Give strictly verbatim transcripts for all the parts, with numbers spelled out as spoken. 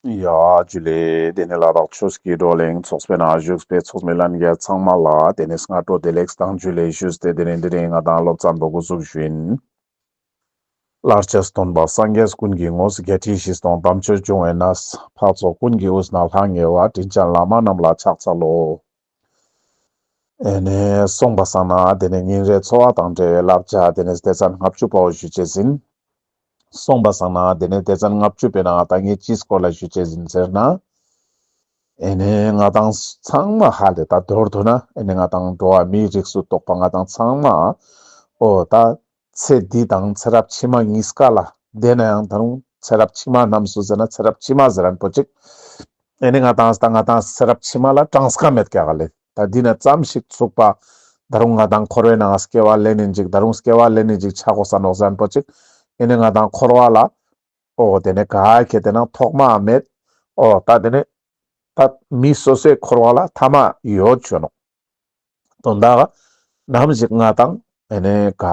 ཡ་ཇུ་ལེ། དེ་ནས་ལ་དྭགས་ཆོས་ཀྱི་བགྲོ་གླེང་ཚོགས་པའི་ནང་བཞུགས་པའི་ཚོགས་མི་ལྷན་རྒྱས་ཚང་མ་ལ་དེ་ནས་སྔ་དྲོ་བདེ་ལེགས་དང་ཇུ་ལེ་ཞུས་ཏེ། དེ་ནས་འདི་རིང་ང་དང་སློབ་ཚན་པོ་འགོ་འཛུགས་ཞུ་ཡིན། ལར་ཆ་སྟོན་པ་སངས་རྒྱས་ཀུན་གྱི་ངོ་བོ། བརྒྱད་ཁྲི་བཞི་སྟོང་དམ་ཆོས་འབྱུང་བའི་གནས། འཕགས་ཚོགས་ཀུན་གྱི་དབུས་ན་ལྷང་ངེ་བ། དྲིན་ཅན་བླ་མ་རྣམས་ལ་ཕྱག་འཚལ་ལོ། ཨེ་ནས་སོང་པ་སང་ན་དེ་ནས་ཉིན་རེའི་འཚོ་བ་དང་འབྲེལ་བའི་བསླབ་བྱ་དེ་ནས་སྡེ་ཚན་ལྔ་བཅུ་པོ་ཞུ་ཅེས་ཡིན། སོང་པ་སང་ན་དེ་ནས་སྡེ་ཚན་ལྔ་བཅུ་པའི་ནང་ད་ངས་ཅིའི་སྐོར་ལ་ཞུ་ཅེས་ཡིན་ཟེར་ན། ཨེ་ནས་ང་དང་ཚང་མ་ཧ་ལེ་ད་མདོར་བསྡུ་ན་ཨེ་ནས་ང་དང་འགྲོ་བ་མིའི་རིགས་སུ་གཏོགས་པ་ང་དང་ཚང་མ་འོ་ད་ཚེ་འདི་དང་ཚེ་རབས་ཕྱི་མ་གཉིས་ཀ་ལ་དེ་ན་ཡང་ད་རུང་ཚེ་རབས་ཕྱི་མ་རྣམས་སུ་ཟེར་ན་ཚེ་རབས་ཕྱི་མ་ཟེར་མཁན་པོ་ཅིག་ཨེ་ནས་ང་དང་ད་ང་དང་ཚེ་རབས་ཕྱི་མ་ལ་གྲངས་ཀ་མེད་ཀྱག་ལེ། ད་འདི་ན་ཙམ་ཞིག་ཚུགས་པ། ད་རུང་ང་དང་འཁོར་བའི་ནང་སྐྱེ་བ་ལེན་ནི་ཅིག་ད་རུང་སྐྱེ་བ་ལེན་ནི་ཅིག་ཆ་དགོས་ས་ནོག་ཟེར་མཁན་པོ་ཅིག་ཨེ་ནས་ང་དང་འཁོར་བ་ལ་འོ་དེ་ནས་ག་ཁེ་དེ་ན་ཐོག་མ་མེད། འོ་ད་དེ་ནས་ད་མི་སོ་སོའི་འཁོར་བ་ལ་ཐ་མ་ཡོད་ཅོ་ནོག་དོན་དག་ནམ་ཞིག་ང་དང་ཨེ་ནས་ག་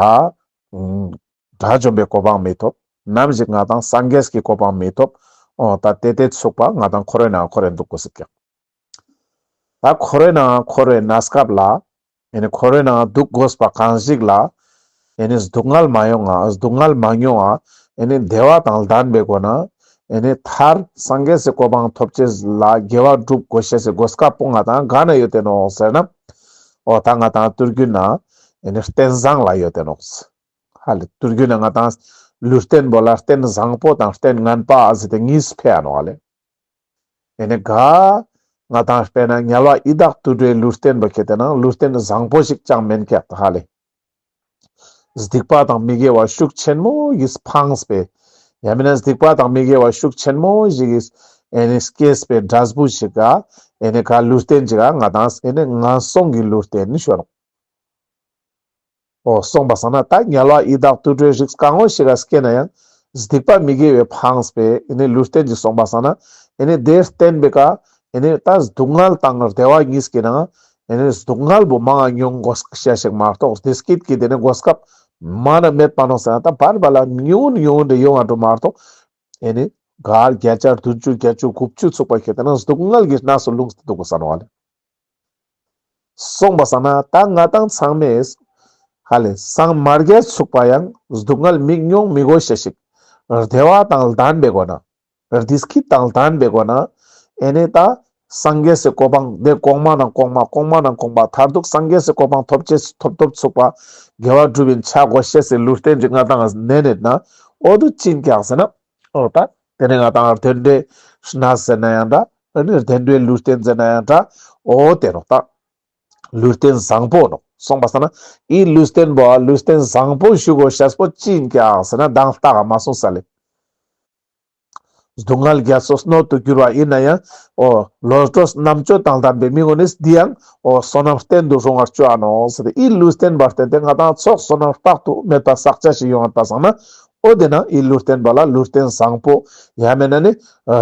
དགྲ་བཅོམ་པའི་གོ་འཕང་མི་ཐོབ། ནམ་ཞིག་ང་དང་སངས་རྒྱས་ཀྱི་གོ་འཕང་མི་ཐོབ། འོ་ད་དེ་དེ་ཚུགས་པ་ང་དང་འཁོར་བའི་ནང་འཁོར་རེ་འདུག་དགོས་སྲིད་ཀྱག་ད་འཁོར་བའི་ནང་འཁོར་བའི་གནས་སྐབས་ལ་ཨེ་ནི་འཁོར་བའི་ནང་འདུག་དགོས་པ་གང་ཞིག་ལ་ཨེ་ནི་སྡུག་བསྔལ་མ་ཡོང་ང་སྡུག་བསྔལ་མ་མྱོང་ང་ཨེ་ནི་བདེ་བ་དང་ལྡན་པའི་སྒོ་ན་ཨེ་ནི་མཐར་སངས་རྒྱས་སི་གོ་འཕང་ཐོབ་ཅེས་ལ་དགེ་བ་སྒྲུབ་དགོས་ཤེས་སི་གོ་སྐབས་པོ་ང་དང་ག་ན་ཡོད་དེ་ནོག་ཟེར་ན། འོ་ད་ང་དང་ཏུར་རྒྱུན་ན་ཨེ་ནི་རྟེན་བཟང་ལ་ཡོད་དེ་ནོག་ཧ་ལེ། ཏུར་རྒྱུན་ན་ང་དང་ལུས་རྟེན་པོ་ལ་རྟེན་བཟང་པོ་དང་རྟེན་ངན་པ་ཟེར་ཏེ་གཉིས་ཕེ་ཡ་ནོག་ཧ་ལེ། ཨེ་ནི་ག་ང་དང་དཔེར་ན་དམྱལ་བ་ཡི་དྭགས་དུད་འགྲོའི་ལུས་རྟེན་པོ་ཁེ་ཏེ་ན་ལུས་རྟེན་བཟང་པོ་ཞིག་ཅང་མེན་ཀྱག་ད་ཧ་ལེ། སྡིག་པ་དང་མི་དགེ་བ་ཤུགས་ཆེན་མོ་ཡིས་འཕངས་པའི། ཡང་མིན་ན་སྡིག་པ་དང་མི་དགེ་བ་ཤུགས་ཆེན་མོ་ཞིག་གིས་ཨེ་ནི་སྐྱེས་པའི་འབྲས་བུ་ཞིག་ག་ཨེ་ནི་ག་ལུས་རྟེན་ཞིག་ག་ང་དང་ཨེ་ནི་ངན་སོང་གི་ལུས་རྟེན་ནི་ཞུ་ནོག་འོ་སོང་པ་སང་ན་ད་དམྱལ་བ་ཡི་དྭགས་དུད་འགྲོའི་རིགས་གང་བོ་ཞིག་ག་སྐྱེ་ན་ཡང་སྡིག་པ་མི་དགེ་བའི་འཕངས་པའི་ཨེ་ནི་ལུས་རྟེན་ཞིག་སོང་པ་སང་ན་ཨེ་ནི་དེ་བརྟེན་པའི་ཀ་ཨེ་ནི་ད་སྡུག་བསྔལ་དང་བདེ་བ་གཉིས་ཀྱི་ནང་ཨེ་ནི་སྡུག་བསྔལ་བོ་མང་ང་མྱོང་དགོས་ཤེས་ཞིག་མ་གཏོགས་བདེ་སྐྱིད་ཀྱི་དེ་ནི་གོ་སྐབས་མ་ན་མེད་པ་ནོག་ཟེར་ན་ད་བར་བར་ལ་ཉུང་ཉུང་དེ་ཡོང་ང་འགྲོ་མ་གཏོགས་ཨེ་ནི་ག་བརྒྱ་ཆ་བདུན་ཅུ་བརྒྱད་ཅུ་དགུ་བཅུ་ཚུགས་པ་ཁེ་ཏེ་ན་སྡུག་བསྔལ་གྱི་གནས་སུ་ལྷུང་སྟེ་འདུག་དགོས་ས་ནོག་ཧ་ལེ། སོང་པ་སང་ན་ད་ང་དང་ཚང་མས་ཧ་ལེ་སངས་མ་རྒྱས་ཚུགས་པ་ཡང་སྡུག་བསྔལ་མི་མྱོང་མི་དགོས་ཤེས་ཤིག་བདེ་བ་དང་ལྡན་པའི་སྒོ་ན་བདེ་སྐྱིད་དང་ལྡན་པའི་སྒོ་ན་ཨེ་ནི་ད་སངས་རྒྱས་སི་གོ་འཕང་དེ་གོང་མ་ནང་གོང་མ་གོང་མ་ནང་གོང་མ་མཐར་ཐུག་སངས་རྒྱས་སི་གོ་འཕང་ཐོབ་ཅེས་ཐོབ་ཐོབ་ཚུགས་པ་དགེ་བ་སྒྲུབ་ཡིན་ཆ་དགོས་ཤེས་སི་ལུས་རྟེན་ཅིག་ང་དང་ནེ་ནེད་ན་འོ་དུ་ཅི་ཡིན་ཀྱག་ཟེར་ན། འོ་ད་དེ་ནས་ང་དང་རྟེན་འབྲེལ་གནས་ཟེར་ན་ཡང་འདྲ། ཨ་ནི་རྟེན་འབྲེལ་ལུས་རྟེན་ཟེར་ན་ཡང་འདྲ། འོ་དེ་ནོག་ད། ལུས་རྟེན་བཟང་པོ་ནོག་སོང་པ་སང་ན་ཨི་ལུས་རྟེན་པོ་ལུས་རྟེན་བཟང་པོ་ཞུ་དགོས་ཤེས་པོ་ཅི་ཡིན་ཀྱག་ཟེར་ན་མདང་ལྟ་ག་མ་སོང་ས་ལེ། སྡུག་བསྔལ་རྒྱ་མཚོ་སྣོད་དུ་གྱུར་བ་ཡིན་ན་ཡང་འོ་བློ་གྲོས་རྣམ་དཔྱོད་དང་ལྡན་པའི་མི་ངོ་ནི་འདི་ཡང་འོ་བསོད་ནམས་རྟེན་དུ་རུང་བར་བཅོ་ཨ་ནོག་ཟེར་ཏེ་ཨི་ལུས་རྟེན་པ་བརྟེན་ཏེ་ང་དང་ཚོགས་བསོད་ནམས་རྟག་ཏུ་མེད་པ་བསགས་ཅེས་ཞིག་ཡོང་བ་ད་སང་ན། འོ་དེ་ན་ཨི་ལུས་རྟེན་པ་ལ་ལུས་རྟེན་བཟང་པོ་ཡང་མེད་ན་ནི་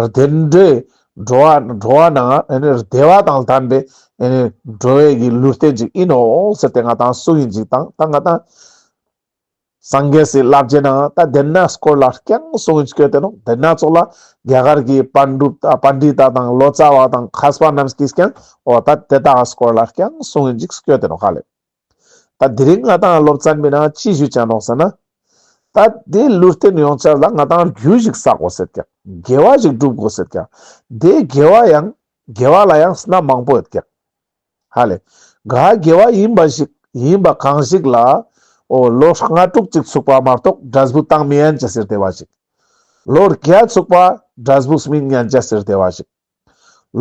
རྟེན་འབྲེལ་འགྲོ་བ་འགྲོ་བ་ནང་ཨ་ནི་བདེ་བ་དང་ལྡན་པའི་ཨ་ནི་འགྲོ་བའི་གི་ལུས་རྟེན་ཅིག་ཨིན་ནོག་ཟེར་ཏེ་ང་དང་གསུང་ཡིན་ཅིག་དང་ད་ང་དང་སངས་རྒྱས་སི་བསླབ་བྱའི་ནང་ད་དེ་ན་སྐོར་ལ་རྐྱང་གསུང་ཡིན་ཅིག་སྐྱོད་དེ་ནོག་དེ་ན་ཚོགས་ལ་རྒྱ་གར་གྱི་པཎ་གྲུབ་པཎྜི་ཏ་དང་ལོ་ཙཱ་བ་དང་མཁས་པ་རྣམས་ཀྱིས་ཀྱང་འོ་ད་དེ་དག་སྐོར་ལ་རྐྱང་གསུང་ཡིན་ཅིག་སྐྱོད་དེ་ནོག་ཧ་ལེ། ད་དེ་རིང་ང་དང་སློབ་ཚན་པའི་ནང་ཅི་ཞུ་ཅེས་ནོག་ཟེར་ན། ད་དེ་ལུས་རྟེན་ཡོང་ཅེས་ལ་ང་དང་རྒྱུ་ཞིག་བསགས་དགོས་ཟེར་ཀྱག་དགེ་བ་ཞིག་སྒྲུབ་དགོས་ཟེར་ཀྱག་དེ་དགེ་བ་ཡང་དགེ་བ་ལ་ཡང་སྣ་མང་པོ་ཡོད་ཀྱག་ཧ་ལེ། ག་དགེ་བ་ཡིན་པ་ཞིག་ཡིན་པ་གང་ཞིག་ལ་འོ་ལོ་ལྔ་དྲུག་ཅིག་ཚུགས་པ་མ་གཏོགས་འབྲས་བུ་བཏང་མི་ཉན་ཅེས་ཟེར་བདེ་བ་ཞིག་ལོ་བརྒྱ་ཚུགས་པ་འབྲས་བུ་སྨིན་ཉན་ཅེས་ཟེར་བདེ་བ་ཞིག་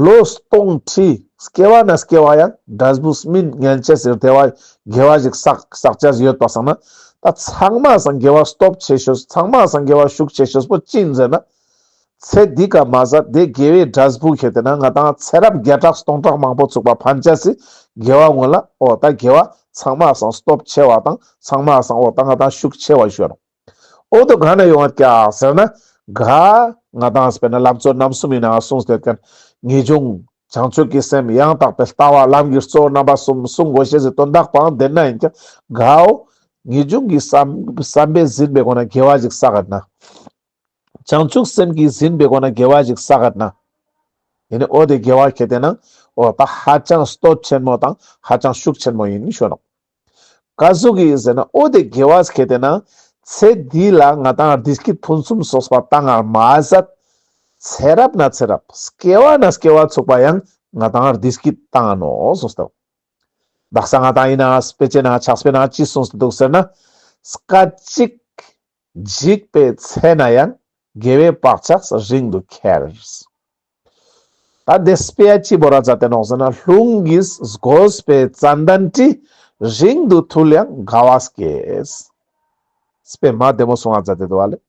ལོ་སྟོང་ཁྲི་སྐྱེ་བ་ན་སྐྱེ་བ་ཡང་འབྲས་བུ་སྨིན་ཉན་ཅེས་ཟེར་བདེ་བ་དགེ་བ་ཞིག་བསགས་བསགས་ཅེས་ཡོད་པ་སང་ན། ད་ཚང་མ་སང་དགེ་བ་སྟོབས་ཆེ་ཤོས་ཚང་མ་སང་དགེ་བ་ཤུགས་ཆེ་ཤོས་པོ་ཅི་ཡིན་ཟེར་ན། ཚེ་འདི་ཀ་མ་ཟད་དེ་དགེ་བའི་འབྲས་བུ་ཁྱེར་ཏེ་ན་ང་དང་ཚེ་རབས་བརྒྱ་ཕྲག་སྟོང་ཕྲག་མང་པོ་ཚུགས་པ་ཕན་ཅེས་སི་དགེ་བ་ངོ་ལ་འོ་ད་དགེ་བ་ཚང་མ་སང་སྟོབས་ཆེ་བ་དང་ཚང་མ་སང་འོ་ད་ང་དང་ཤུགས་ཆེ་བ་ཞུ་ནོག་འོ་དོ་ག་ན་ཡོང་བ་ཀྱག་ཟེར་ན། ག་ང་དང་དཔེར་ན་ལམ་གཙོ་རྣམ་གསུམ་ཡིན་ན་གསུངས་ཏེ་ཀན་ངེས་འབྱུང་བྱང་ཆུབ་ཀྱི་སེམས་ཡང་དག་པའི་ལྟ་བ་ལམ་གྱི་གཙོ་བོ་རྣམ་པ་གསུམ་གསུང་དགོས་ཤེས་སི་དོན་དག་པའང་དེ་ན་ཡིན་ཀྱག་གའོ། ངེས་འབྱུང་གི་བསམ་བསམ་པས་ཟིན་པའི་སྒོ་ན་དགེ་བ་ཞིག་བསགས་ན། བྱང་ཆུབ་སེམས་ཀྱིས་ཟིན་པའི་སྒོ་ན་དགེ་བ་ཞིག་བསགས་ན། ཡིན་ནི་འོ་དེ་དགེ་བ་ཁེ་ཏེ་ན་འོ་ད་ཧ་ཅང་སྟོབས་ཆེན་མོ་དང་ཧ་ཅང་ཤུགས་ཆེན་མོ་ཡིན་ཞུ་ནོག། ཀ་ཟུག་གི་ཟེར་ན་འོ་དེ་དགེ་བ་ཁེ་ཏེ་ན་ཚེ་འདི་ལ་ང་དང་བདེ་སྐྱིད་ཕུན་སུམ་ཚོགས་པ་བཏང་ངར་མ་ཟད་ཚེ་རབས་ན་ཚེ་རབས་སྐྱེ་བ་ན་སྐྱེ་བ་ཚུགས་པ་ཡང་ང་དང་བདེ་སྐྱིད་བཏང་ནོག་གསུངས་ཏེ། དག་ས་ང་དང་ཡིན་ན་དཔེ་ཆའི་ནང་ཕྱག་དཔེའི་ནང་ཅི་གསུངས་ཏེ་འདུག་ཟེར་ན། སྐད་ཅིག་འཇིག་པའི་ཚེ་ན་ཡང་། དགེ་བའི་བག་ཆགས་རིང་དུ་ཁྱེར། ད་དེ་དཔེ་ཡ་ཅི་བོར་ར་མཛད་དེ་ནོག་ཟེར་ན། རླུང་གིས་བསྒོས་པའི་ཙན་དན་དྲི། རིང་དུ་འཐུལ་ཡང་དགའ་བ་སྐྱེས། དཔེ་མ་བདེ་མོ་གསུང་ང་མཛད་དེ་འདུག་པ་ལེ།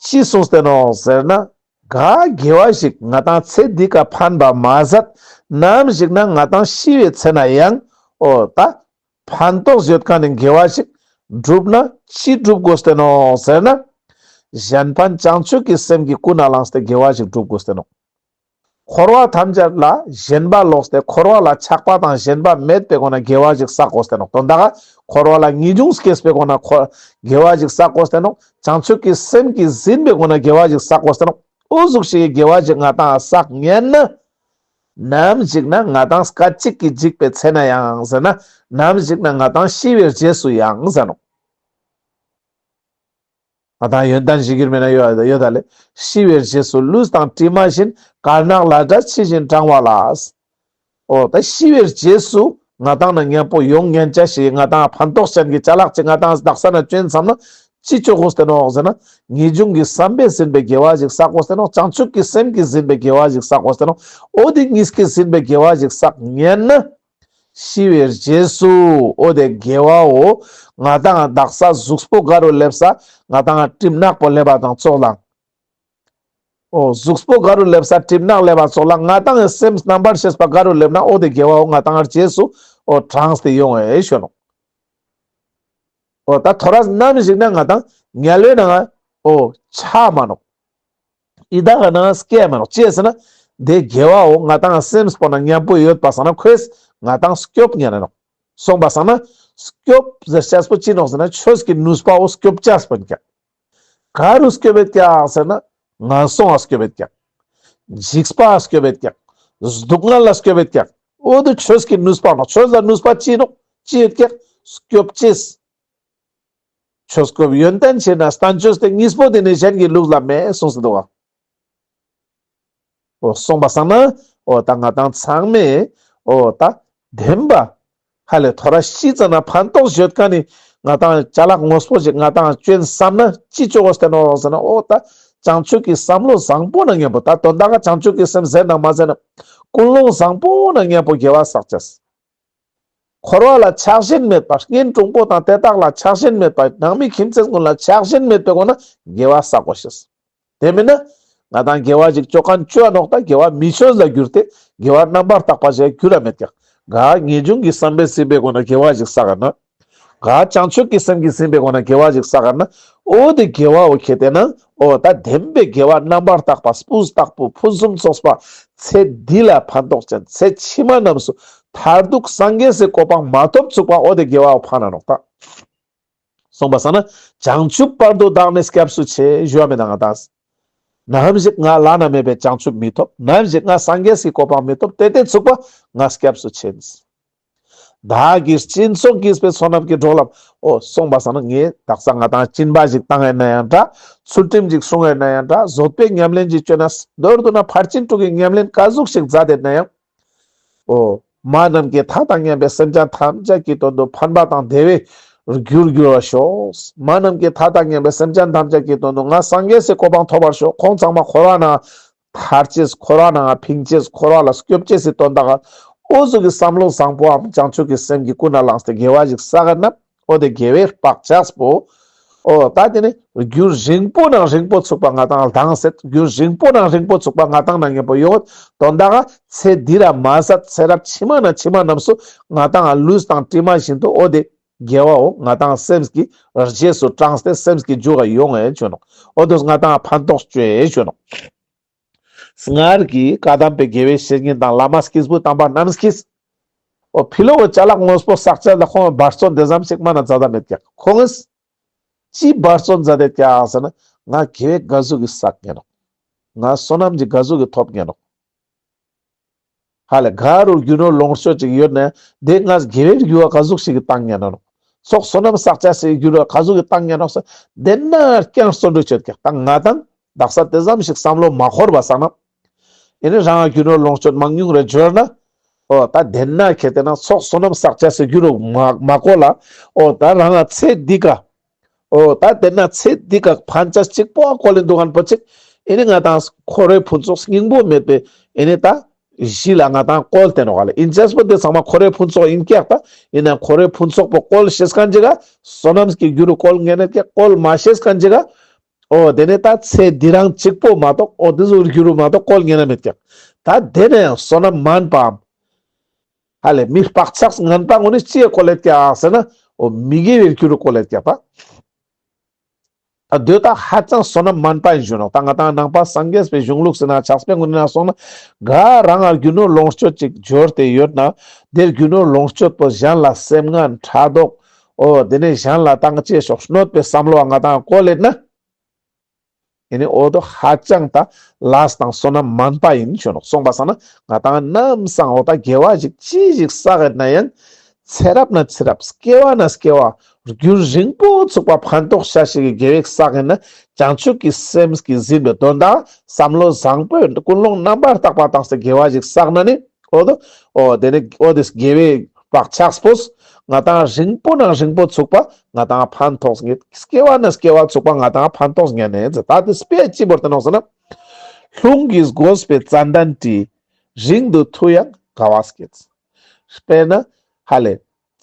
ཅི་གསུངས་ཏེ་ནོག་ཟེར་ན། ག་དགེ་བ་ཞིག་ང་དང་ཚེ་འདི་ཀ་ཕན་པ་མ་ཟད་ནམ་ཞིག་ན་ང་དང་ཤི་བའི་ཚེ་ན་ཡང་འོ་ད་ཕན་ཐོགས་ཡོད་མཁན་ནི་དགེ་བ་ཞིག་བསྒྲུབ་ན་ཅི་བསྒྲུབ་དགོས་ཏེ་ནོག་ཟེར་ན། གཞན་ཕན་བྱང་ཆུབ་ཀྱི་སེམས་ཀྱིས་ཀུན་ནས་བསླངས་ཏེ་དགེ་བ་ཞིག་བསྒྲུབ་དགོས་ཏེ་ནོག། འཁོར་བ་ཐམས་ཅད་ལ་ཞེན་པ་ལོག་སྟེ་འཁོར་བ་ལ་ཆགས་པ་དང་ཞེན་པ་མེད་པའི་སྒོ་ནས་དགེ་བ་ཞིག་བསགས་དགོས་ཏེ་ནོག། དོན་དག་འཁོར་བ་ལ་ངེས་འབྱུང་སྐྱེས་པའི་སྒོ་ནས་འཁོར་དགེ་བ་ཞིག་བསགས་དགོས་ཏེ་ནོག། བྱང་ཆུབ་ཀྱི་སེམས་ཀྱིས་ཟིན་པའི་སྒོ་ནས་དགེ་བ་ཞིག་བསགས་དགོས་ཏེ་ནོག། འོ་ཟུག་ཞིག་གི་དགེ་བ་ཞིག་ང་དང་བསགས་ཉན་ན། ནམ་ཞིག་ན་ང་དང་སྐད་ཅིག་གིས་འཇིག་པའི་ཚེ་ན་ཡང་ཟེར་ན། ནམ་ཞིག་ན་ང་དང་ཤི་བའི་རྗེས་སུ་ཡང་ཟེར་ནོག། ང་དང་ཡོན་ཏན་གཞིར་གྱུར་མེད་ན་ཡོད་ཡོད་ད་ལེ། ཤི་བའི་རྗེས་སུ་ལུས་དང་གྲིབ་མ་བཞིན། དཀར་ནག་ལས་འབྲས་ཕྱི་བཞིན་གྲང་བ་ལ། འོ་ད་ཤི་བའི་རྗེས་སུ་ང་དང་ན་མཉམ་པོ་ཡོང་ཉན་ཆ་ཞིག་ང་དང་ཕན་ཐོགས་ཅན་གྱི་ཅ་ལག་ཅིག་ང་དང་དག་ས་ན་བཅོན་བསམ་ན་ཅི་བཅོ་དགོས་ཏེ་ནོག་ཟེར་ན། ངེས་འབྱུང་གི་བསམ་པས་ཟིན་པའི་དགེ་བ་ཞིག་བསགས་དགོས་ཏེ་ནོག། བྱང་ཆུབ་ཀྱི་སེམས་ཀྱིས་ཟིན་པའི་དགེ་བ་ཞིག་བསགས་དགོས་ཏེ་ནོག། འོ་དེ་གཉིས་ཀྱིས་ཟིན་པའི་དགེ་བ་ཞིག་བསགས་ཉན་ན། ཤི་བའི་རྗེས་སུ་འོ་དེ་དགེ་བའོ། ང་དང་དག་ས་གཟུགས་པོ་ག་རུ་སླེབས་ས་ང་དང་གྲིབ་ནག་པོ་སླེབས་པ་དང་ཙོགས་ལ། འོ་གཟུགས་པོ་ག་རུ་སླེབས་ས་གྲིབ་ནག་སླེབས་པ་ཙོགས་ལ་ང་དང་སེམས་རྣམ་པར་ཤེས་པ་ག་རུ་སླེབས་ན་འོ་དེ་དགེ་བའོ་ང་དང་རྗེས་སུ་འོ་དྲངས་ཏེ་ཡོང་ཨེ་ཞུ་ནོག། འོ་ད་ཐོ་རས་ནམ་ཞིག་ན་ང་དང་དམྱལ་བའི་ནང་འོ་ཆ་མ་ནོག། ཡི་དྭགས་ནང་སྐྱེ་མ་ནོག། ཅི་ཟེར་ན། དེ་དགེ་བའོ་ང་དང་སེམས་པོ་ན་མཉམ་པོ་ཡོད་པ་སང་ན་ཁོས་ང་དང་སྐྱོབ་ཉན་ན་ནོག། སོང་པ་སང་ན་སྐྱོབ་ཟེར་ཅེས་པོ་ཅི་ནོག་ཟེར་ན་ཆོས་ཀྱི་ནུས་པའོ་སྐྱོབ་ཅེས་པོ་ཡིན་ཀྱག། ག་རུ་སྐྱོབ་ཡོད་ཀྱག་ཟེར་ན་ངན་སོང་ང་སྐྱོབ་ཡོད་ཀྱག། འཇིགས་པ་ང་སྐྱོབ་ཡོད་ཀྱག། སྡུག་བསྔལ་ལ་སྐྱོབ་ཡོད་ཀྱག། འོ་དེ་ཆོས་ཀྱི་ནུས་པ་ནོག། ཆོས་ལ་ནུས་པ་ཅི་ནོག། ཅི་ཡོད་ཀྱག། སྐྱོབ་ཅེས། ཆོས་སྐྱོབ་ཡོན་ཏན་ཆེ་ན་བསྟན་བཅོས་ཏེ་གཉིས་པོ་དེ་ནི་གཞན་གྱི་ལུགས་ལ་མེད་གསུངས་སུ་འདུག་ག། འོ་སོང་པ་སང་ན་འོ་ད་ང་དང་ཚང་མས་འོ་ད་བདེན་པ་ཧ་ལས་ཐོ་རས་ཤི་ཙ་ན་ཕན་ཐོགས་ཡོད་མཁན་ནི་ང་དང་ཅ་ལག་དངོས་པོ་ཞིག་ང་དང་བཅོན་བསམ་ན་ཅི་བཅོ་དགོས་ཏེ་ནོག་ཟེར་ན། འོ་ད་བྱང་ཆུབ་ཀྱི་བསམ་བློ་བཟང་པོ་ན་མཉམ་པོ་ད་དོན་དག་ག་བྱང་ཆུབ་ཀྱི་སེམས་ཟེར་ན་མ་ཟེར་ན་ཀུན་སློང་བཟང་པོ་ན་མཉམ་པོ་དགེ་བ་བསགས་ཅེས། འཁོར་བ་ལ་ཆགས་ཞེན་མེད་པ། གཉེན་དྲུང་པོ་དང་དེ་དག་ལ་ཆགས་ཞེན་མེད་པ། ནང་མི་ཁྱིམ་མཚེས་ཀུན་ལ་ཆགས་ཞེན་མེད་པའི་སྒོ་ནས་དགེ་བ་བསགས་དགོས་ཤེས། དེ་མིན་ན་ང་དང་དགེ་བ་ཞིག་བཅོ་མཁན་བཅོ་ཡ་ནོག། ད་དགེ་བ་མི་ཆོས་ལ་གྱུར་ཏེ་དགེ་བ་རྣམ་པར་དག་པ་ཞིག་གྱུར་ར་མེད་ཀྱག། ག་ངེས་འབྱུང་གི་བསམ་པས་ཟིན་པའི་སྒོ་ནས་དགེ་བ་ཞིག་བསགས་ན། ག་བྱང་ཆུབ་ཀྱི་སེམས་ཀྱིས་ཟིན་པའི་སྒོ་ནས་དགེ་བ་ཞིག་བསགས་ན། འོ་དེ་དགེ་བའོ་ཁེ་ཏེ་ན་འོ་ད་བདེན་པའི་དགེ་བ་རྣམ་པར་དག་པ་སྤུས་དག་པོ་ཕུན་སུམ་ཚོགས་པ་ཚེ་འདི་ལ་ཕན་ཐོགས་ཅན་ཚེ་ཕྱི་མ་རྣམས་སུ་མཐར་ཐུག་སངས་རྒྱས་སི་གོ་འཕང་མ་ཐོབ་ཚུག་པ་འོ་དེ་དགེ་བའོ་ཕན་ན་ནོག་ད། སོང་པ་སང་ན་བྱང་ཆུབ་བར་དུ་བདག་ནི་སྐྱབས་སུ་མཆི་ཞུ་བ་མེད་ན་ང་དང་། ནམ་ཞིག་ང་བླ་ན་མེད་པའི་བྱང་ཆུབ་མི་ཐོབ། ནམ་ཞིག་ང་སངས་རྒྱས་སི་གོ་འཕང་མི་ཐོབ། དེ་དེ་ཚུག་པ་ང་སྐྱབས་སུ་མཆི། བདག་གིས་སྦྱིན་སོགས་བགྱིས་པའི་བསོད་ནམས་ཀྱིས། འགྲོ་ལམ། འོ་སོང་པ་སང་ན་ངས་དག་ས་ང་དང་སྦྱིན་པ་ཞིག་བཏང་ཡིན་ན་ཡང་འདྲ། ཚུལ་ཁྲིམས་ཤིག་བསྲུང་ཡིན་ན་ཡང་འདྲ། བཟོད་པའི་ཉམས་ལེན་ཞིག་བཅོས་ན་མདོར་བསྡུ་ན་ཕར་ཕྱིན་དྲུག་གི་ཉམས་ལེན་ག་ཟུག་ཞིག་མཛད་དེ་ན་ཡང་། འོ། མ་ནམ་མཁའི་མཐའ་དང་མཉམ་པའི་སེམས་ཅན་ཐམས་ཅད་ཀྱི་དོན་དུ་ཕན་པ་དང་བདེ་བའི་རྒྱུར་འགྱུར་བར་ཤོག། མ་ནམ་མཁའི་མཐའ་དང་མཉམ་པའི་སེམས་ཅན་ཐམས་ཅད་ཀྱི་དོན་དུ་ང་སངས་རྒྱས་སི་གོ་འཕང་ཐོབ་པར་ཤོག། ཁོང་ཚང་མ་འཁོར་བ་ནང་ཐར་ཅེས། འཁོར་བ་ནང་ཕིང་ཅེས། འཁོར་བ་ལ་སྐྱོབ་ཅེས་སི་དོན་དག་ག་འོ་ཟུག་གི་བསམ་བློ་བཟང་པོའམ་བྱང་ཆུབ་ཀྱི་སེམས་ཀྱིས་ཀུན་ནས་བསླངས་ཏེ་དགེ་བ་ཞིག་བསགས་ན། འོ་དེ་དགེ་བའི་བག་ཆགས་པོ། འོ་ད་དེ་ནི་རྒྱུན་རིང་པོ་ནང་རིང་པོ་ཚུག་པ་ང་དང་ལྡང་སྟེ། རྒྱུན་རིང་པོ་ནང་རིང་པོ་ཚུག་པ་ང་དང་ན་མཉམ་པོ་ཡོང་། དོན་དག་ག་ཚེ་འདི་ར་མ་ཟད་ཚེ་རབས་ཕྱི་མ་ན་ཕྱི་མ་རྣམས་སུ་ང་དང་ལུས་དང་གྲིབ་མ་བཞིན་དུ་འོ་དེ་དགེ་བའོ་ང་དང་སེམས་ཀྱི་རྗེས་སུ་འབྲངས་ཏེ་སེམས་ཀྱི་རྒྱུད་ལ་ཡོང་ངེ་ཞུ་ནོག། འོ་དེ་ང་དང་ཕན་ཐོགས་ཅོ་ངེ་ཞུ་ནོག། སྔར་གྱི་བཀའ་གདམས་པའི་དགེ་བའི་བཤེས་གཉེན་དང་བླ་མ་སྐྱེས་བུ་དམ་པ་རྣམས་ཀྱིས། འོ་ཕི་ལོག་གི་ཅ་ལག་དངོས་པོ་བསགས་ཅེས་ལ་ཁོང་འབད་བརྩོན་དེ་ཙམ་ཞིག་མ་ན་མཛད་ད་མེད་ཀྱག། ཁོང་ངིས་ཅི་འབད་བརྩོན་མཛད་དེ་ཀྱག་ཟེར་ན་ང་དགེ་བའི་ག་ཟུག་གི་བསགས་ཉན་ནོག། ང་བསོད་ནམས་ཅིག་ག་ཟུག་གི་ཐོབ་ཉན་ནོག། ཧ་ལེ་ག་རུ་རྒྱུ་ནོར་ལོངས་སྤྱོད་ཅིག་ཡོད་ན་དེ་ང་དགེ་བའི་རྒྱུ་བ་ག་ཟུག་ཞིག་གི་བཏང་ཉན་ནོག། ཚོགས་བསོད་ནམས་བསགས་ཅེས་སི་རྒྱུ་བ་ག་ཟུག་གི་བཏང་ཉན་ནོག་ཟེར་དེ་ན་རྐྱང་བརྩོན་འགྲུས་ཅོད་ཀྱག། ད་ང་དང་དག་ས་དེ་ཙམ་ཞིག་བསམ་བློ་མ་འཁོར་བ་སང་ན། ཨེ་ནི་རང་རྒྱུ་ནོར་ལོངས་སྤྱོད་མང་ཉུང་རེ་འབྱོར་ན། འོ་ད་དེ་ན་ཁེ་དེ་ན་ཚོགས་བསོད་ནམས་བསགས་ཅེས་སི་རྒྱུ་རུ་མ་མ་བཀོལ་ལ། འོ་ད་རང་ང་ཚེ་འདི་ཀ། འོ་ད་དེ་ན་ཚེ་འདི་ཀ་ཕན་ཅེས་གཅིག་པོ་བཀོལ་ལེ་འདུག་གན་པོ་ཅིག། ཨེ་ནི་ང་དང་འཁོར་བའི་ཕུན་ཚོགས་སྙིང་པོ་མེད་པའི་ཨེ་ནི་ད་གཞི་ལ་ང་དང་བཀོལ་ཏེ་ནོག་ལེ། ཨིན་ཅེས་པོ་དེ་ཚང་མ་འཁོར་བའི་ཕུན་ཚོགས་ཨིན་ཀྱག་ད། ཨིན་ན་འཁོར་བའི་ཕུན་ཚོགས་པོ་བཀོལ་ཤེས་མཁན་ཅིག་ག་བསོད་ནམས་ཀྱི་རྒྱུ་རུ་བཀོལ་ཉན་ནེ་ཀྱག། བཀོལ་མ་ཤེས་མཁན་ཅིག་ག། འོ་དེ་ནི་ད་ཚེ་འདི་རང་གཅིག་པོ་མ་གཏོགས་འོ་དེ་ཟུག་རྒྱུ་རུ་མ་གཏོགས་བཀོལ་ཉན་ན་མེད་ཀྱག། ད་དེ་ནས་ཡང་བསོད་ནམས་མན་པའམ། ཧ་ལེ་མི་བག་ཆགས་ངན་པ་ངོ་ནི་ཅི་ཡ་བཀོལ་ལེད་ཀྱག་ཟེར་ན། འོ་མི་དགེ་བའི་རྒྱུ་རུ་བཀོལ་ལེད་ཀྱག་ད། ད་དེ་ད་ཧ་ཅང་བསོད་ནམས་མན་པ་ཨིན་ཞུ་ནོག། ད་ང་དང་ནང་པ་སངས་རྒྱས་པའི་གཞུང་ལུགས་ཟེར་ན་ཕྱག་དཔེ་ངོ་ནི་ན་སོང་ན། ག་རང་ང་རྒྱུ་ནོར་ལོངས་སྤྱོད་ཅིག་འབྱོར་ཏེ་ཡོད་ན། དེ་རྒྱུ་ནོར་ལོངས་སྤྱོད་པོ་གཞན་ལ་སེམས་ངན་ཕྲག་དོག། འོ་དེ་ནས་གཞན་ལ་བཏང་ཅེས་ཤོག་གནོད་པའི་བསམ་བློ་ང་དང་བཀོལ་ལེད་ན། ཨེ་ནི་འོ་དོ་ཧ་ཅང་ད་ལས་དང་བསོད་ནམས་མན་པ་ཨིན་ཞུ་ནོག། སོང་པ་སང་ན་ང་དང་ནམ་སང་འོ་ད་དགེ་བ་ཞིག་ཅི་ཞིག་བསགས་ཡོད་ན་ཡང་། ཚེ་རབས་ན་ཚེ་རབས་སྐྱེ་བ་ན་སྐྱེ་བ་རྒྱུན་རིང་པོ་ཚུགས་པ་ཕན་ཐོགས་ཤེས་ཤིག་གི་དགེ་བ་བསགས་ཡོད་ན། བྱང་ཆུབ་ཀྱི་སེམས་ཀྱིས་ཟིན་པའི་དོན་དག་བསམ་བློ་བཟང་པོས་ཀུན་སློང་རྣམ་པར་དག་པ་བཏང་སྟེ་དགེ་བ་ཞིག་བསགས་ན་ནི། འོ་དོ། འོ་དེ་ནི་འོ་དེ་དགེ་བའི་བག་ཆགས་པོས་ང་དང་རིང་པོ་ནང་རིང་པོ་ཚུགས་པ་ང་དང་ཕན་ཐོགས་ངེ། སྐྱེ་བ་ན་སྐྱེ་བ་ཚུགས་པ་ང་དང་ཕན་ཐོགས་ངེ་ནས་ཟེར། ད་དེ་དཔེ་ཅི་བོར་ཏེ་ནོག་ཟེར་ན། རླུང་གིས་བསྒོས་པའི་ཙན་དན་དྲི། རིང་དུ་འཐུ་ཡང་དགའ་བ་སྐྱེད། དཔེར་ན་ཧ་ལེ་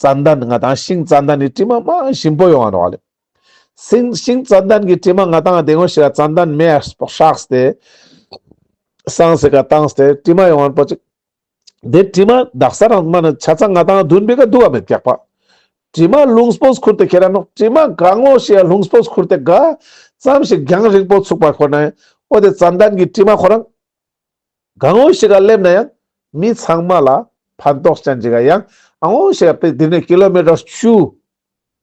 ཙན་དན་ང་དང་ཤིང་ཙན་དན་ནི་དྲི་མ་མ་ཞིམ་པོ་ཡོང་བ་ནོག་ལེ། ཤིང་ཤིང་ཙན་དན་གྱི་དྲི་མ་ང་དང་དེ་ངོ་ཤེས་ཙན་དན་མེ་ཧྲགས་ཏེ་སང་སེ་ཀ་བཏང་སྟེ་དྲི་མ་ཡོང་བ་པོ་ཅིག། དེ་དྲི་མ་དག་ས་རང་མ་ན་ཆ་ཚང་ང་དང་དུན་པེ་ཀ་དུག་ག་མེད་ཀྱག་པ། དྲི་མ་རླུང་སྤོས་ཁུར་ཏེ་ཁྱེར་ར་ནོག། དྲི་མ་གང་ངོ་ཤེས་རླུང་སྤོས་ཁུར་ཏེ་ག་ཙམ་ཞིག་རྒྱང་རིང་པོ་ཚུགས་པ་ཁོ་ན་ཡང་འོ་དེ་ཙན་དན་གྱི་དྲི་མ་ཁོ་རང་གང་ངོ་ཤེས་ཀ་སླེབས་ན་ཡང་མི་ཚང་མ་ལ་ཕན་ཐོགས་ཅན་ཅིག་ག་ཡང་ཨ་ངོ་ཤེས་ཀ་དེ་དེ་ནས་ཀི་ལོ་མི་ཊར་བཅུ།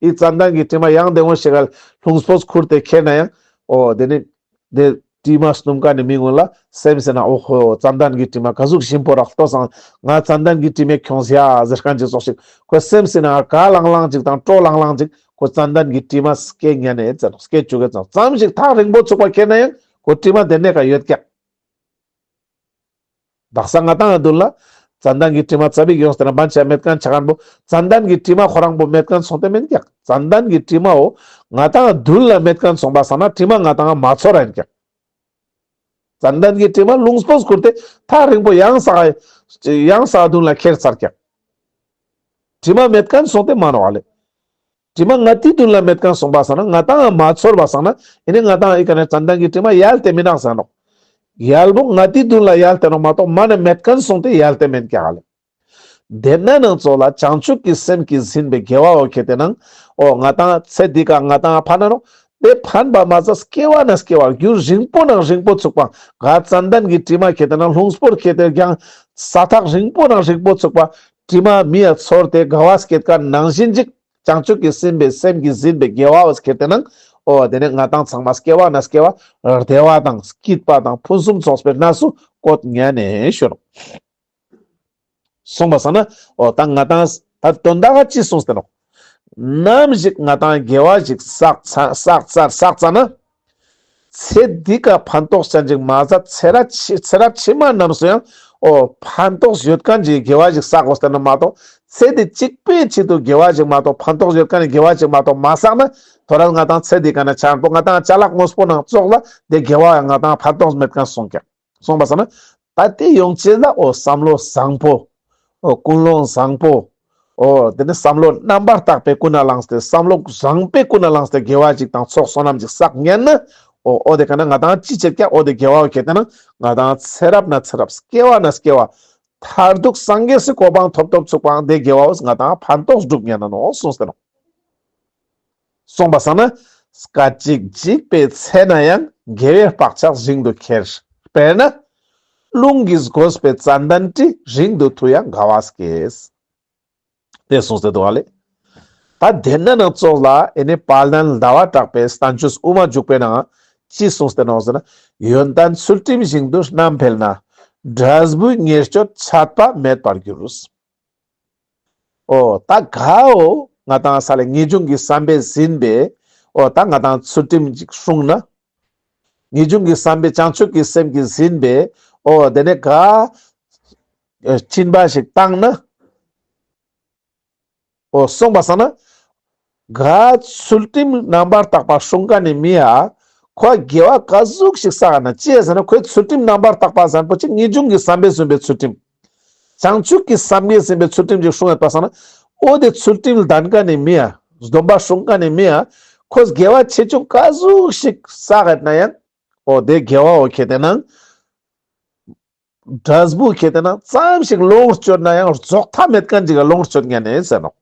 ཨི་ཙན་དན་གྱི་དྲི་མ་ཡང་དེ་ངོ་ཤེས་ཀ་རླུང་སྤོས་ཁུར་ཏེ་ཁྱེར་ན་ཡང་། འོ་དེ་ནི་དེ་དྲི་མ་སྣུམ་ཀ་ནི་མི་ངོ་ལ་སེམས་སེ་ན་འོ་ཧོ་ཙན་དན་གྱི་དྲི་མ་ག་ཟུག་ཞིམ་པོ་རག་ལྟོས་སང་ང་ཙན་དན་གྱི་དྲི་མས་ཁྱོངས་ཡ་ཟེར་མཁན་ཅིག་ཙོགས་ཤིག། ཁོ་སེམས་སེ་ན་ག་ལང་ལང་ཅིག་དང་སྤྲོ་ལང་ལང་ཅིག་ཁོ་ཙན་དན་གྱི་དྲི་མ་སྐྱེ་ཉན་ནས་ཙན་སྐྱེ་བཅུག་གི་ཙང་ཙམ་ཞིག་ཐག་རིང་པོ་ཚུགས་པ་ཁྱེར་ན་ཡང་ཁོ་དྲི་མ་དེ་ནས་ཀ་ཡོད་ཀྱག། དག་ས་ང་དང་ང་དུན་ལ་ཙན་དན་གྱི་དྲི་མ་ཙ་པིག་ཡོངས་ཏེ་ན་བན་ཆ་མེད་མཁན་ཆ་མཁན་པོ་ཙན་དན་གྱི་དྲི་མ་ཁོ་རང་པོ་མེད་མཁན་སོང་སྟེ་མེན་ཀྱག། ཙན་དན་གྱི་དྲི་མ་འོ་ང་དང་ང་དུན་ལ་མེད་མཁན་སོང་པ་སང་ན་དྲི་མ་ང་དང་ང་མ་ཚོར་ར་ཨིན་ཀྱག། ཙན་དན་གྱི་དྲི་མ་རླུང་སྤོས་ཁུར་ཏེ་ཐག་རིང་པོ་ཡང་ས་ཡང་ས་དུན་ལ་ཁྱེར་ཚར་ཀྱག། དྲི་མ་མེད་མཁན་སོང་སྟེ་མ་ནོག་ལེ། དྲི་མ་ང་ཏི་དུན་ལ་མེད་མཁན་སོང་པ་སང་ན་ང་དང་ང་མ་ཚོར་བ་སང་ན་ཨེ་ནི་ང་དང་ང་ཨི་ཀ་ནས་ཙན་དན་གྱི་དྲི་མ་ཡལ་ཏེ་མི་ནོག་ཟེར་ནོག། ཡལ་བོ་ང་ཏི་དུན་ལ་ཡལ་ཏེ་ནོག་མ་གཏོགས་མ་ནེ་མེད་མཁན་སོང་སྟེ་ཡལ་ཏེ་མེན་ཀྱག་ལེ། དེ་ན་ནང་ཙོགས་ལ་བྱང་ཆུབ་ཀྱི་སེམས་ཀྱིས་ཟིན་པའི་དགེ་བ་འོ་ཁེ་ཏེ་ནང་འོ་ང་དང་ཚེ་འདི་ཀ་ང་དང་ཕན་ན་ནོག། དེ་ཕན་པ་མ་ཟད་སྐྱེ་བ་ན་སྐྱེ་བ་རྒྱུན་རིང་པོ་ནང་རིང་པོ་ཚུགས་པ་ག་ཙན་དན་གྱི་དྲི་མ་ཁེ་ཏེ་ནང་རླུང་སྤོས་ཁེ་ཏེ་ཀྱང་ས་ཐག་རིང་པོ་ནང་རིང་པོ་ཚུགས་པ་དྲི་མ་མི་ཡ་ཚོར་ཏེ་དགའ་བ་སྐྱེད་མཁན་ནང་བཞིན་ཅིག། བྱང་ཆུབ་ཀྱི་སེམས་པའི་སེམས་ཀྱིས་ཟིན་པའི་དགེ་བ་འོ་ཁེ་ཏེ་ནང་འོ་དེ་ནས་ང་དང་ཚང་མ་སྐྱེ་བ་ན་སྐྱེ་བ་བདེ་བ་དང་སྐྱིད་པ་དང་ཕུན་སུམ་ཚོགས་པའི་གནས་སུ་བཀོད་ཉན་ནས་ཤོར། སོང་པ་སང་ན་འོ་ད་ང་དང་ད་དོན་དག་ཅི་གསུངས་ཏེ་ནོག། ནམ་ཞིག་ང་དང་དགེ་བ་ཞིག་བསགས་ཚར་བསགས་ཚར་བསགས་ཚར་ན། ཚེ་འདི་ཀ་ཕན་ཐོགས་ཅན་ཅིག་མ་ཟད་ཚེ་རབས་ཕྱི་ཚེ་རབས་ཕྱི་མ་རྣམས་སུ་ཡང་འོ་ཕན་ཐོགས་ཡོད་མཁན་ཅིག་དགེ་བ་ཞིག་བསགས་དགོས་ཏེ་ན་མ་གཏོགས་ཚེ་འདི་གཅིག་པའི་ཆེད་དུ་དགེ་བ་ཞིག་མ་གཏོགས་ཕན་ཐོགས་ཡོད་མཁན་ནི་དགེ་བ་ཞིག་མ་གཏོགས་མ་བསགས་ན་ཐོ་རངས་ང་དང་ཚེ་འདི་ཀ་ན་ཆ་པོ་ང་དང་ཅ་ལག་དངོས་པོ་ནང་ཙོགས་ལ་དེ་དགེ་བ་ཡང་ང་དང་ཕན་ཐོགས་མེད་མཁན་སོང་ཀྱག། སོང་པ་སང་ན་ད་དེ་ཡོང་ཅེས་ལ་འོ་བསམ་བློ་བཟང་པོ། འོ་ཀུན་སློང་བཟང་པོ། འོ་དེ་ནི་བསམ་བློ་རྣམ་པར་དག་པའི་ཀུན་ནས་བསླངས་ཏེ་བསམ་བློ་བཟང་པོའི་ཀུན་ནས་བསླངས་ཏེ་དགེ་བ་ཅིག་དང་ཚོགས་བསོད་ནམས་ཅིག་བསགས་ཉན་ན། འོ་འོ་དེ་ཀ་ན་ང་དང་ཅི་བྱེད་ཀྱག། འོ་དེ་དགེ་བ་འོ་ཁེ་ཏེ་ན་ང་དང་ཚེ་རབས་ན་ཚེ་རབས་སྐྱེ་བ་ན་སྐྱེ་བ། མཐར་ཐུག་སངས་རྒྱས་སི་གོ་འཕང་ཐོབ་ཐོབ་ཚུགས་པའང་དེ་དགེ་བ་འོ་ང་དང་ཕན་ཐོགས་སྒྲུབ་ཉན་ན་ནོག་གསུངས་ཏེ་ནོག། སོང་པ་སང་ན། སྐད་ཅིག་འཇིག་པའི་ཚེ་ན་ཡང་། དགེ་བའི་བག་ཆགས་རིང་དུ་ཁྱེར། དཔེར་ན། རླུང་གིས་བསྒོས་པའི་ཙན་དན་དྲི། རིང་དུ་འཐུ་ཡང་དགའ་བ་སྐྱེས། དེ་གསུངས་ཏེ་འདུག་ལེ། ད་དེ་ན་ནང་ཙོགས་ལ་ཨེ་ནི་དཔལ་ལྡན་ཟླ་བ་གྲགས་པའི་བསྟན་བཅོས་དབུ་མ་འཇུག་པའི་ནང་། ཅི་གསུངས་ཏེ་ནོག་ཟེར་ན། ཡོན་ཏན་ཚུལ་ཁྲིམས་ཞིང་དུ་རྣམ་འཕེལ་ན། འབྲས་བུའི་ཉེར་སྤྱོད་ཆད་པ་མེད་པར་འགྱུར། འོ་ད་ག་འོ་ང་ཏང་ས་ལེ་ངེས་འབྱུང་གི་བསམ་པས་ཟིན་པའི་འོ་ད་ང་ཏང་ཚུལ་ཁྲིམས་ཅིག་སྲུང་ན། ངེས་འབྱུང་གི་བསམ་པས་བྱང་ཆུབ་ཀྱི་སེམས་ཀྱིས་ཟིན་པའི་འོ་དེ་ནས་ག་སྦྱིན་པ་ཞིག་བཏང་ན། འོ་སོང་པ་སང་ན། ག་ཚུལ་ཁྲིམས་རྣམ་པར་དག་པ་སྲུང་མཁན་ནི་མི་ཡ། ཁོ་དགེ་བ་ག་ཟུག་ཞིག་བསགས་ན་ཅི་ཡ་ཟེར་ན་ཁོའི་ཚུལ་ཁྲིམས་རྣམ་པར་དག་པ་ཟེར་པོ་ཅིག་ངེས་འབྱུང་གི་བསམ་པས་ཟིན་པའི་ཚུལ་ཁྲིམས། བྱང་ཆུབ་ཀྱི་སེམས་ཀྱིས་ཟིན་པའི་ཚུལ་ཁྲིམས་ཅིག་སྲུང་ཡོད་པ་སང་ན། འོ་དེ་ཚུལ་ཁྲིམས་ལྡན་མཁན་ནི་མི་ཡ། སྡོམ་པ་སྲུང་མཁན་ནི་མི་ཡ། ཁོས་དགེ་བ་ཆེ་ཆུང་ག་ཟུག་ཞིག་བསགས་ཡོད་ན་ཡང་། འོ་དེ་དགེ་བ་འོ་ཁེ་ཏེ་ན། འབྲས་བུ་ཁེ་ཏེ་ན་ཙམ་ཞིག་ལོངས་སྤྱོད་ན་ཡང་རྫོགས་མཐའ་མེད་མཁན་ཅིག་ག་ལོངས་སྤྱོད་ཉན་ནས་ཟེར་ནོག་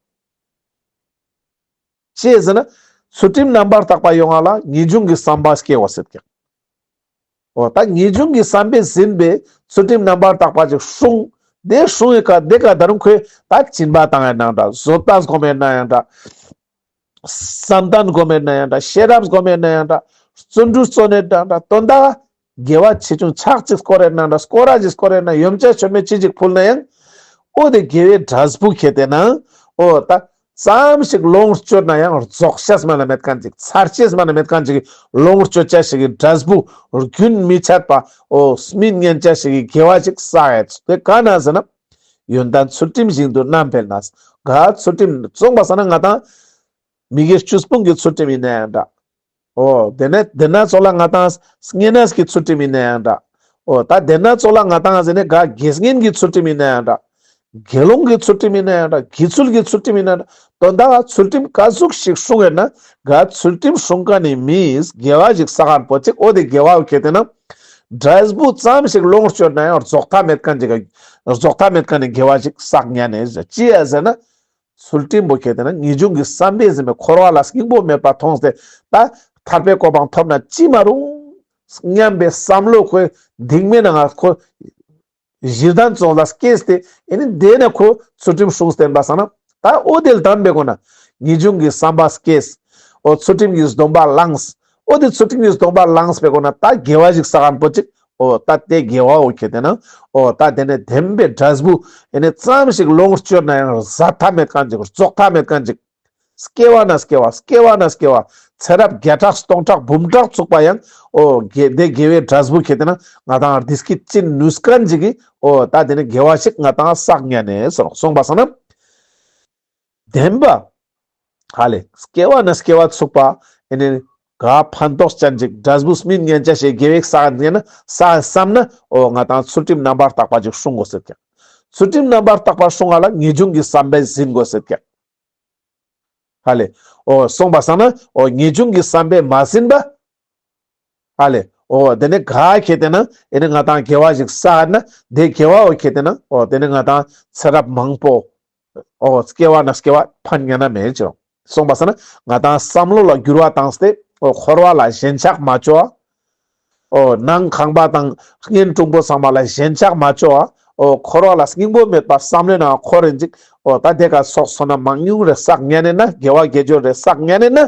ཅི་ཟེར་ན། ཚུལ་ཁྲིམས་རྣམ་པར་དག་པ་ཡོང་བ་ལ་ངེས་འབྱུང་གི་བསམ་པ་སྐྱེ་བ་ཟེར་ཀྱག་འོ་ད་ངེས་འབྱུང་གི་བསམ་པས་ཟིན་པའི་ཚུལ་ཁྲིམས་རྣམ་པར་དག་པ་ཅིག་སྲུང་། དེ་སྲུང་བའི་ཀ་དེ་ཀ་ད་རུང་ཁོས་ད་སྦྱིན་པ་བཏང་ཡོད་ནའང་འདྲ། བཟོ་ལྟ་སྒོམ་ཡོད་ནའང་འདྲ། བསམ་གཏན་སྒོམ་ཡོད་ནའང་འདྲ། ཤེས་རབ་སྒོམ་ཡོད་ནའང་འདྲ། བརྩོན་འགྲུས་བརྩོན་ཡོད་ནའང་འདྲ། དོན་དག་དགེ་བ་ཆེ་ཆུང་ཕྱག་ཅིག་སྐོར་ཡོད་ནའང་འདྲ། སྐོར་ར་ཅིག་སྐོར་ཡོད་ན། ཡོན་ཆབ་མཆོད་མེ་ཅི་ཅིག་ཕུལ་ན་ཡང་། འོ་དེ་དགེ་བའི་འབྲས་བུ་ཁེ་ཏེ་ན། འོ་ད་ཙམ་ཞིག་ལོངས་སྤྱོད་ན་ཡང་རྫོགས་ཤེས་མ་ན་མེད་མཁན་ཅིག་ཚར་ཤེས་མ་ན་མེད་མཁན་ཅིག་ལོངས་སྤྱོད་བྱ་ཞིག་གི་འབྲས་བུ་རྒྱུན་མི་ཆད་པ་འོ་སྨིན་ཉན་བྱ་ཞིག་གི་དགེ་བ་ཅིག་བསགས་ཡོད། དེ་ག་ན་ཟེར་ན། ཡོན་ཏན་ཚུལ་ཁྲིམས་ཞིང་དུ་རྣམ་འཕེལ་ན། ག་ཚུལ་ཁྲིམས་སོང་པ་སང་ན་ང་ཏང་མི་དགེ་བཅུ་སྤོང་གི་ཚུལ་ཁྲིམས་ཡིན་ནའང་འདྲ། འོ་དེ་ནས་དེ་ན་ཙོགས་ལ་ང་ཏང་བསྙེན་གནས་ཀྱི་ཚུལ་ཁྲིམས་ཡིན་ནའང་འདྲ། འོ་ད་དེ་ན་ཙོགས་ལ་ང་ཏང་ཟེར་ནས་ག་དགེ་བསྙེན་གྱི་ཚུལ་ཁྲིམས་ཡིན་ནའང་འདྲ། དགེ་སློང་གི་ཚུལ་ཁྲིམས་ཡིན་ནའང་འདྲ། དགེ་ཚུལ་གྱི་ཚུལ་ཁྲིམས་ཡིན་ནའང་འདྲ། དོན་དག་ཚུལ་ཁྲིམས་ག་ཟུག་ཞིག་སྲུང་ཡོད་ན། ག་ཚུལ་ཁྲིམས་སྲུང་མཁན་ནི་མིས་དགེ་བ་ཞིག་བསགས་མཁན་པོ་ཅིག་འོ་དེ་དགེ་བ་འོ་ཁེ་ཏེ་ན། འབྲས་བུ་ཙམ་ཞིག་ལོངས་སྤྱོད་ན་ཡང་རྫོགས་མཐའ་མེད་མཁན་ཅིག་རྫོགས་མཐའ་མེད་མཁན་ནི་དགེ་བ་ཞིག་བསགས་ཉན་ནས་ཟེར། ཅི་ཡ་ཟེར་ན། ཚུལ་ཁྲིམས་པོ་ཁེ་ཏེ་ན་ངེས་འབྱུང་གི་བསམ་པས་ཟིན་པའི་འཁོར་བ་ལ་སྙིང་པོ་མེད་པ་མཐོང་སྟེ། ད་ཐར་པའི་གོ་འཕང་ཐོབ་ན་ཅི་མ་རུང་སྙམ་པའི་བསམ་བློ་ཁོའི་གདིང་མའི་ནང་ང་ཁོ་གཞི་གདན་ཙོགས་ལ་སྐྱེས་ཏེ། ཨེ་ནི་དེ་ནས་ཁོ་ཚུལ་ཁྲིམས་སྲུང་བསྟན་པ་སང་ན། ད་འོ་དེ་ལྡན་པའི་སྒོ་ནས་ངེས་འབྱུང་གི་བསམ་པ་སྐྱེས། འོ་ཚུལ་ཁྲིམས་ཀྱི་སྡོམ་པ་བླངས། འོ་དེ་ཚུལ་ཁྲིམས་ཀྱི་སྡོམ་པ་བླངས་པའི་སྒོ་ནས་ད་དགེ་བ་ཞིག་བསགས་མཁན་པོ་ཅིག་འོ་ད་དེ་དགེ་བ་འོ་ཁེ་ཏེ་ན། འོ་ད་དེ་ནས་བདེན་པའི་འབྲས་བུ་ཨེ་ནི་ཙམ་ཞིག་ལོངས་སྤྱོད་ན་ཡང་ཟད་མཐའ་མེད་མཁན་ཅིག་རྫོགས་མཐའ་མེད་མཁན་ཅིག་སྐྱེ་བ་ན་སྐྱེ་བ། སྐྱེ་བ་ན་སྐྱེ་བ། ཚེ་རབས་བརྒྱ་ཕྲག་སྟོང་ཕྲག་འབུམ་ཕྲག་ཚུགས་པ་ཡང་། འོ་དགེ་དེ་དགེ་བའི་འབྲས་བུ་ཁེ་ཏེ་ན་ང་ཏང་བདེ་སྐྱིད་ཅི་ནུས་མཁན་ཅིག་གི་འོ་ད་དེ་ནི་དགེ་བ་ཞིག་ང་ཏང་བསགས་ཉན་ནས་སོང་སོང་པ་སང་ན། བདེན་པ། ཧ་ལེ། སྐྱེ་བ་ན་སྐྱེ་བ་ཚུགས་པ། ཨེ་ནི་ག་ཕན་ཐོགས་ཅན་ཅིག་འབྲས་བུ་སྨིན་ཉན་ཅ་ཞིག་དགེ་བའི་བསགས་ཉན་ན་བསགས་བསམ་ན། འོ་ང་ཏང་ཚུལ་ཁྲིམས་རྣམ་པར་དག་པ་ཅིག་སྲུང་དགོས་ཟེར་ཀྱག་ཚུལ་ཁྲིམས་རྣམ་པར་དག་པ་སྲུང་བ་ལ་ངེས་འབྱུང་གི་བསམ་པས་ཟིན་དགོས་ཟེར་ཀྱག་ཧ་ལེ། འོ་སོང་པ་སང་ན་འོ་ངེས་འབྱུང་གི་བསམ་པས་མ་ཟིན་པ། ཧ་ལེ། འོ་དེ་ནི་ག་ཁེ་ཏེ་ན་ཨེ་ནི་ང་ཏང་དགེ་བ་ཞིག་བསགས་ན་དེ་དགེ་བ་འོ་ཁེ་ཏེ་ན་འོ་དེ་ནི་ང་ཏང་ཚེ་རབས་མང་པོ་འོ་སྐྱེ་བ་ན་སྐྱེ་བ་ཕན་ཉན་ན་མེད་ཅོ། སོང་པ་སང་ན་ང་ཏང་བསམ་བློ་ལ་འགྱུར་བ་བཏང་སྟེ་འོ་འཁོར་བ་ལ་ཞེན་ཆགས་མ་ཅོ་བ། འོ་ནང་ཁང་པ་དང་གཉེན་དྲུང་པོ་ཚང་མ་ལ་ཞེན་ཆགས་མ་ཅོ་བ། འོ་འཁོར་བ་ལ་སྙིང་པོ་མེད་པ་བསམ་བློའི་ནང་འཁོར་རིན་ཅིག་འོ་ད་དེ་ཀ་སོགས་བསོད་ནམས་མང་ཉུང་རེ་བསགས་ཉན་ནས་ན་དགེ་བ་དགེ་སྦྱོར་རེ་བསགས་ཉན་ནས་ན།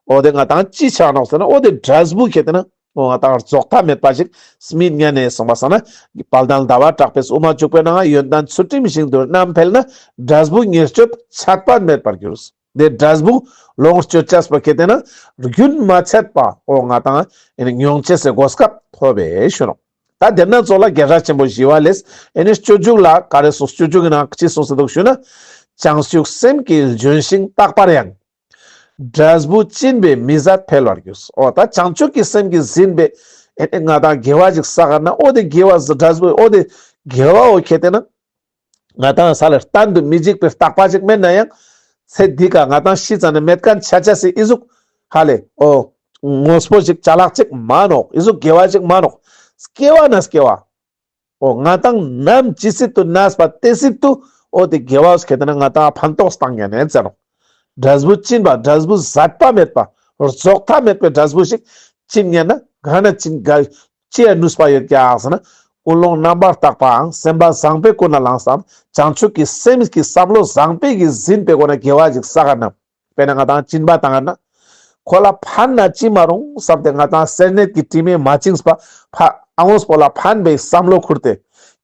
འོ་དེ་ང་ཏང་ཅི་ཆགས་ནོག་ཟེར་ན་འོ་དེ་འབྲས་བུ་ཁེ་ཏེ་ན་འོ་ང་ཏང་རྫོགས་མཐའ་མེད་པ་ཞིག་སྨིན་ཉན་ནས་སོང་པ་སང་ན། དཔལ་ལྡན་ཟླ་བ་གྲགས་པས་དབུ་མ་འཇུག་པའི་ནང་ཡོན་ཏན་ཚུལ་ཁྲིམས་ཞིང་དུ་རྣམ་འཕེལ་ན། འབྲས་བུ་ཉེར་སྤྱོད་ཆད་པ་མེད་པར་འགྱུར། དེ་འབྲས་བུ་ལོངས་སྤྱོད་ཅེས་པོ་ཁེ་ཏེ་ན་རྒྱུན་མ་ཆད་པ་འོ་ང་ཏང་ཨེ་ནི་མྱོང་ཅེས་སི་གོ་སྐབས་ཐོབ་པའི་ཞུ་ནོག་ད་དེ་ན་ཙོགས་ལ་རྒྱལ་སྲས་ཆེན་པོ་ཞི་བ་ལྷས་ཨེ་ནི་སྤྱོད་འཇུག་ལ་ག་རེ་གསུངས། སྤྱོད་འཇུག་གི་ནང་ཅི་གསུངས་སེ་འདུག་ཞུ་ན། བྱང་ཆུབ་སེམས་ཀྱི་ལྗོན་ཤིང་རྟག་པར་ཡང་། འབྲས་བུ་སྦྱིན་པས་མི་ཟད་འཕེལ་བར་འགྱུར། འོ་ད་བྱང་ཆུབ་ཀྱི་སེམས་ཀྱིས་ཟིན་པའི་ཨེ་ནི་ང་ཏང་དགེ་བ་ཞིག་བསགས་ན་འོ་དེ་དགེ་བ་འབྲས་བུ་འོ་དེ་དགེ་བ་འོ་ཁེ་ཏེ་ན། ང་ཏང་ས་ལ་གཏན་དུ་མི་འཇིག་པའི་རྟག་པ་ཅིག་མེད་ན་ཡང་། ཚེ་འདི་ཀ་ང་ཏང་ཤི་ཙ་ན་མེད་མཁན་ཆ་ཆ་སི་ཨི་ཟུག་ཧ་ལེ། འོ། དངོས་པོ་ཞིག་ཅ་ལག་ཅིག་མ་ནོག་ཨི་ཟུག་དགེ་བ་ཅིག་མ་ནོག་སྐྱེ་བ་ན་སྐྱེ་བ། འོ་ང་ཏང་ནམ་ཇི་སྲིད་དུ་གནས་པ་དེ་སྲིད་དུ་འོ་དེ་དགེ་བ་ཁེ་ཏེ་ན་ང་ཏང་ཕན་ཐོགས་བཏང་ཉན་ནས་ཟེར་ནོག་འབྲས་བུ་སྦྱིན་པ་འབྲས་བུ་ཟད་པ་མེད་པ་རྫོགས་མཐའ་མེད་པའི་འབྲས་བུ་ཞིག་སྦྱིན་ཉན་ན་ག་ན་སྦྱིན་ག་ཅི་ཡ་ནུས་པ་ཡོད་ཀྱག་ཟེར་ན། ཀུན་སློང་རྣམ་པར་དག་པའང་སེམས་པ་བཟང་པོས་ཀུན་ནས་བསླངས་སམ། བྱང་ཆུབ་ཀྱི་སེམས་ཀྱི་བསམ་བློ་བཟང་པོས་ཀྱིས་ཟིན་པའི་སྒོ་ནས་དགེ་བ་ཞིག་བསགས་ན། དཔེར་ན་ང་ཏང་སྦྱིན་པ་བཏང་ན། ཁོ་ལ་ཕན་ན་ཅི་མ་རུང་བསམ་སྟེ་ང་དང་སེར་སྣའི་དྲི་མས་མ་བཅིངས་པ་ཕ་ཨ་བོ་པོ་ལ་ཕན་པའི་བསམ་བློ་ཁུར་ཏེ།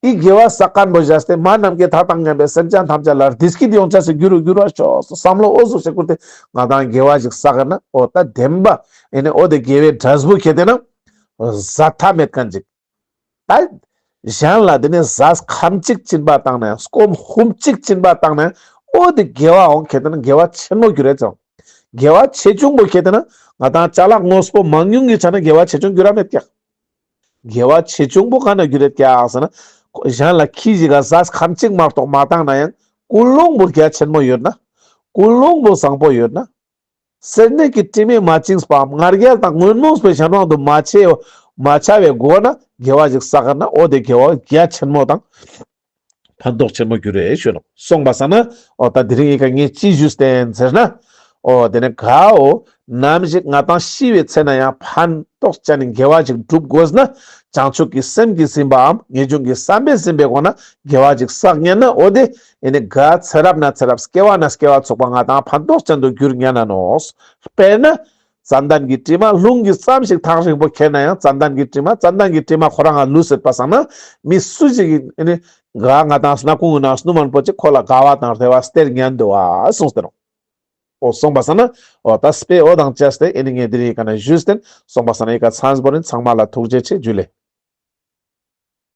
འི་དགེ་བ་བསགས་མཁན་པོ་བཞག་སྟེ་མ་ནམ་མཁའི་མཐའ་དང་མཉམ་པའི་སེམས་ཅན་ཐམས་ཅད་ལ་བདེ་སྐྱིད་ཡོང་ཅེས་སི་རྒྱུ་རུ་འགྱུར་བ་ཤོག་བསམ་བློ་འོ་ཟུག་ཞིག་ཁུར་ཏེ་ང་དང་དགེ་བ་ཞིག་བསགས་ན་འོ་ད་བདེན་པ་ཨེ་ནི་འོ་དེ་དགེ་བའི་འབྲས་བུ་ཁྱེར་ཏེ་ན་ཟད་མཐའ་མེད་མཁན་ཅིག་ད་གཞན་ལ་དེ་ནས་ཟས་ཁམ་གཅིག་སྦྱིན་པ་བཏང་ན་ཡང་སྐོམ་ཧུམ་གཅིག་སྦྱིན་པ་བཏང་ན་ཡང་འོ་དེ་དགེ་བའང་ཁྱེར་ཏེ་ན་དགེ་བ་ཆེན་མོ་འགྱུར་རེད་ཙང་། དགེ་བ་ཆེ་ཆུང་པོ་ཁྱེར་ཏེ་ན་ང་དང་ཅ་ལག་དངོས་པོ་མང་ཉུང་གི་ཆ་ནས་དགེ་བ་ཆེ་ཆུང་འགྱུར་ར་མེད་ཀྱག་དགེ་བ་ཆེ་ཆུང་པོ་ག་ན་འགྱུར་རེད་ཀྱག་ཟེར་ན། གཞན་ལ་ཁྱི་ཞིག་ག་ཟས་ཁམ་གཅིག་མ་གཏོགས་མ་བཏང་ན་ཡང་ཀུན་སློང་པོ་རྒྱ་ཆེན་མོ་ཡོད་ན། ཀུན་སློང་པོ་བཟང་པོ་ཡོད་ན། སེར་སྣའི་དྲི་མས་མ་བཅིངས་པའམ་ང་རྒྱལ་དང་ངན་སློང་པོའི་གཞན་དབང་དུ་མ་ཆ་མ་ཆ་བའི་སྒོ་ནས་དགེ་བ་ཞིག་བསགས་ན་འོ་དེ་དགེ་བ་རྒྱ་ཆེན་མོ་དང་ཕན་ཐོགས་ཆེན་མོ་འགྱུར་རེད་ཞུ་ནོག་སོང་པ་སང་ན་འོ་ད་དེ་རིང་འི་ཀ་ངས་ཅི་ཞུས་ཏེ་ཟེར་ན། འོ་དེ་ནས་གའོ་ནམ་ཞིག་ང་དང་ཤི་བའི་ཚེ་ན་ཡང་ཕན་ཐོགས་ཅན་ནི་དགེ་བ་ཞིག་སྒྲུབ་དགོས་ན་བྱང་ཆུབ་ཀྱི་སེམས་ཀྱིས་ཟིན་པའམ་ངེས་འབྱུང་གི་བསམ་པས་ཟིན་པའི་སྒོ་ནས་དགེ་བ་ཞིག་བསགས་ཉན་ན་འོ་དེ་ཨེ་ནི་ག་ཚེ་རབས་ན་ཚེ་རབས་སྐྱེ་བ་ན་སྐྱེ་བ་ཚུགས་པ་ང་དང་ཕན་ཐོགས་ཅན་དུ་འགྱུར་ཉན་ན་ནོག་དཔེར་ན། ཙན་དན་གྱི་དྲི་མ་རླུང་གིས་ཙམ་ཞིག་ཐག་རིང་པོ་ཁྱེར་ན་ཡང་ཙན་དན་གྱི་དྲི་མ་ཙན་དན་གྱི་དྲི་མ་ཁོ་རང་ང་ལུས་སྲིད་པ་སང་ན་མི་སུ་ཞིག་གིས་ཨེ་ནི་ག་ང་དང་སྣ་ཁུང་ན་སྣུམ་མང་པོ་ཅིག་ཁོ་ལ་དགའ་བ་དང་བདེ་བ་སྟེར་ཉན་འདུག་བ་གསུངས་ཏེ་ནོག་འོ་སོང་པ་སང་ན་འོ་ད་དཔེ་འོ་དང་བཅས་ཏེ་ཨེ་ནི་ངས་དེ་རིང་འི་ཀ་ན་ཞུས་ཏེ་སོང་པ་སང་ན་འི་ཀ་ཚང་པོ་རིན་ཚང་མ་ལ་ཐུགས་རྗེ་ཆེ་ཇུ་ལེ།